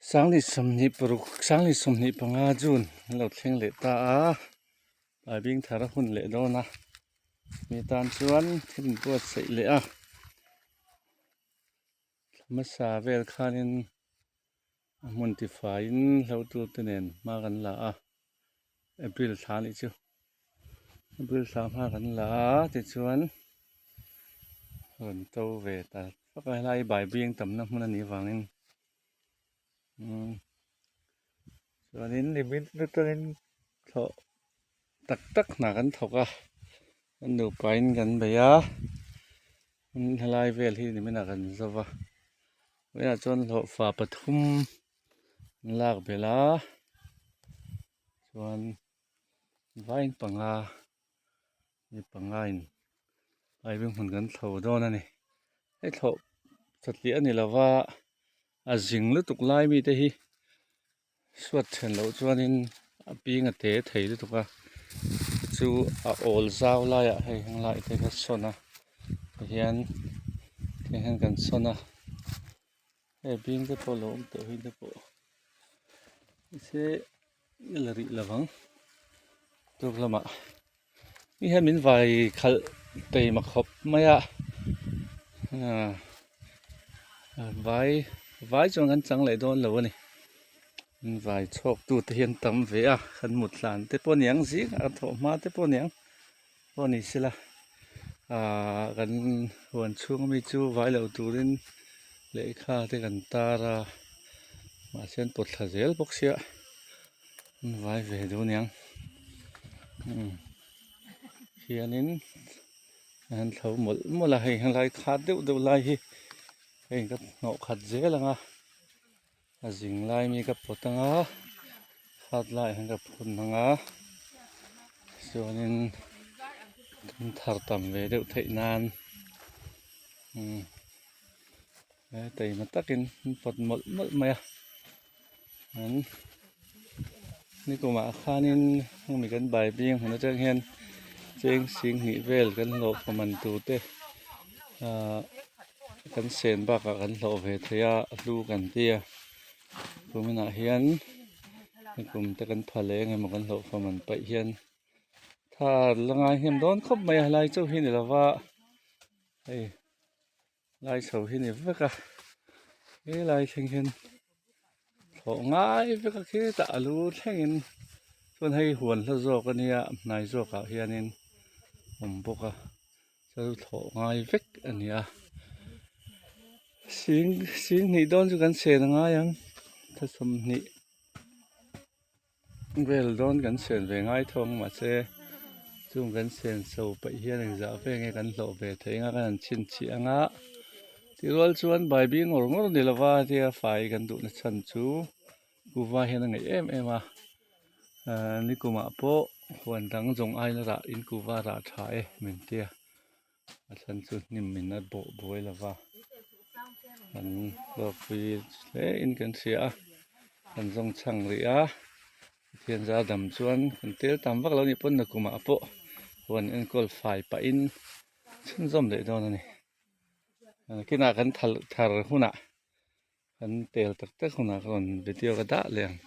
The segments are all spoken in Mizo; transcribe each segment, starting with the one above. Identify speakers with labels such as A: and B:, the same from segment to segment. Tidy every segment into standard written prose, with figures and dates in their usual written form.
A: Sangli sawmhnih paruk sangli sawmhnih panga June an lo thleng leh ta a tlai bing thar a hun leh dawn a mi tan chuan thil inbuatsaih leh a thla hmasa vel khanin a hmun tifaiin hlo te nen hma kan la a April thla anih chu April thla hma kan la a tichuan rawn to ve ta vak a helai bai bing tamna hmun anih avangin umm chuanin nimin atangin thlawh tak tak hna kan thawk a kan nupain kan bei a helai vel hi niminah kan zo va vawiinah chuan hlawhfa pathum an lak belh a chuan vain panga mi panga in aiveng hmun kan thlo dawn a ni hei thlawh satliah a ni lo va a zing lutuk lai mi te hi suat then loh chuanin a ping a te thei lutuk a chu a awl zau laiah hei helai te kha sawn a tihian tihian kan sawn a hei bing te pawh a lo awm tawh hi te pawh mahse i la rih lovang tuk lamah mi hian min vai khalh taima khawp mai a ah vai vai chuan kan chang leh dawn lo a ni min vai chhawk tu te hi an tam ve a kan mut hlan te pawh a niang zingah kan thawh hma te pawh a niang pawh a ni sela ah kan huan chhung ami chu vai lo turin lehkha te kan tar a mahse an pawt thla zel bawk sia an vai ve duh aniang umm hianin an thlo mawlh mawlh a hei helai khat deuh deuh lai hi hei ka hnawh khat zel ang a. A zing lai mi ka pawt anga khat laiah hian ka phun anga chuanin kan thar tam ve deuh theih nan umm he taima takin an pawt mawlh mawlh mai a an nikumah khanin hemi kan bai bing hmun atang hian cheng singhnih vel kan hlawh fa man tur te ahh. Kan sen bakah kan hlawh ve thei a a hlu kan ti a kuminah hian nikum te kan pha leh eng emaw kan hlawh fam an paih hian tha la ngai hnem dawn khawp mai a helai chauh hi ni lova hei lai chho hi ni vek a helai thleng hian thlawh ngai vek a khitah a lu thlengin chuan hei huan hla zawk a nia hnai zawkah hianin awm bawk a. Chu thlawh ngai vek a ni a sing sing hnih dawn chu kan sen a ngai ang thla sawmhnih vel dawn kan sen ve ngai tho ang mahse chung kan sen chho paih hian engzah ve nge kan hlawh ve theih anga kan han chhinchhiah anga tih rual chuan bai bing ngawr ngawr ni lova tia fai kan duhna chhan chu kuhva hian a ngaih em em a. Ahh nikumah pawh huan dang zawng aina rah in kuhva rah tha e min tia a chhan chu hnim in a bawh buai lo va kan hlawkpui hle in kan hria a kan zawng chhang rih a Pathian zar dam chuan kan tel tam vak lo nih pawn nakumah pawh huan enkawl fai pahin chhunzawm leh dawn a ni kinah kan thar hunah. Kan tel tak tak hunah ka rawn video ka dah leh ang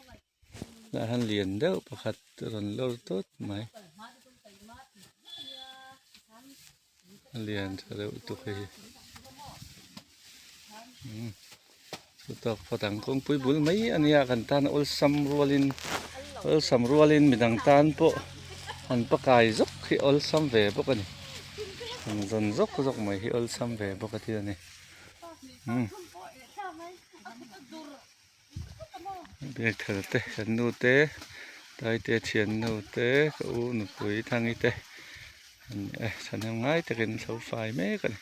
A: tah hian lian deuh pakhat a rawn lawr tawt mai a lian tha deuh lutuk hei hi umm chutah phawt ang kawngpui bul mai a nia kan tan awlsam rualin awlsam rualin midang tan pawh han pakai zawk hi awlsam ve bawk a ni han zawn zawk zawk mai hi awlsam ve bawk a thil a ni. Umm biak thar te kan nu te taite thiannu te ka u nupui thangi te an ni e thahnem ngai takin an lo fai mek a ni.